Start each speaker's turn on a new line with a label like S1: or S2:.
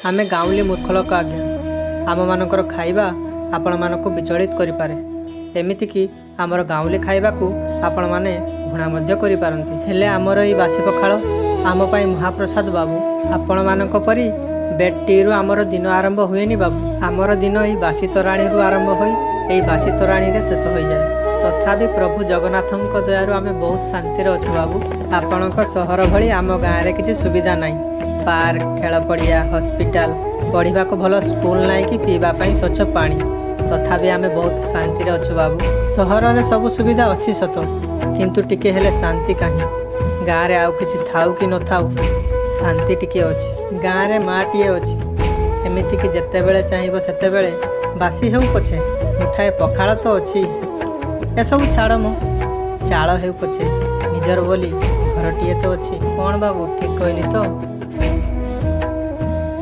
S1: ଆମେ ଗାଉଁଲି ମୂର୍ଖ ଲୋକ ଆଜ୍ଞା। ଆମମାନଙ୍କର ଖାଇବା ଆପଣମାନଙ୍କୁ ବିଚଳିତ କରିପାରେ। ଏମିତିକି ଆମର ଗାଉଁଲି ଖାଇବାକୁ ଆପଣମାନେ ଘୃଣା ମଧ୍ୟ କରିପାରନ୍ତି। ହେଲେ ଆମର ଏଇ ବାସି ପଖାଳ ଆମ ପାଇଁ ମହାପ୍ରସାଦ ବାବୁ। ଆପଣମାନଙ୍କ ପରି ବେଡ୍ ଟିରୁ ଆମର ଦିନ ଆରମ୍ଭ ହୁଏନି ବାବୁ। ଆମର ଦିନ ଏଇ ବାସି ତୋରାଣିରୁ ଆରମ୍ଭ ହୋଇ ଏଇ ବାସି ତୋରାଣିରେ ଶେଷ ହୋଇଯାଏ। ତଥାପି ପ୍ରଭୁ ଜଗନ୍ନାଥଙ୍କ ଦୟାରୁ ଆମେ ବହୁତ ଶାନ୍ତିରେ ଅଛୁ ବାବୁ। ଆପଣଙ୍କ ସହର ଭଳି ଆମ ଗାଁରେ କିଛି ସୁବିଧା ନାହିଁ। ପାର୍କ, ଖେଳ ପଡ଼ିଆ, ହସ୍ପିଟାଲ, ପଢ଼ିବାକୁ ଭଲ ସ୍କୁଲ ନାହିଁ କି ପିଇବା ପାଇଁ ସ୍ୱଚ୍ଛ ପାଣି। ତଥାପି ଆମେ ବହୁତ ଶାନ୍ତିରେ ଅଛୁ ବାବୁ। ସହରରେ ସବୁ ସୁବିଧା ଅଛି ସତ, କିନ୍ତୁ ଟିକେ ହେଲେ ଶାନ୍ତି କାହିଁ? ଗାଁରେ ଆଉ କିଛି ଥାଉ କି ନଥାଉ, ଶାନ୍ତି ଟିକେ ଅଛି। ଗାଁରେ ମାଟିଏ ଅଛି। ଏମିତିକି ଯେତେବେଳେ ଚାହିଁବ ସେତେବେଳେ ବାସି ହେଉ ପଛେ ମୁଠାଏ ପଖାଳ ତ ଅଛି। ଏସବୁ ଛାଡ଼ ମ, ଚାଳ ହେଉ ପଛେ ନିଜର ବୋଲି ଘରଟିଏ ତ ଅଛି। କ'ଣ ବାବୁ, ଠିକ୍ କହିଲି ତ?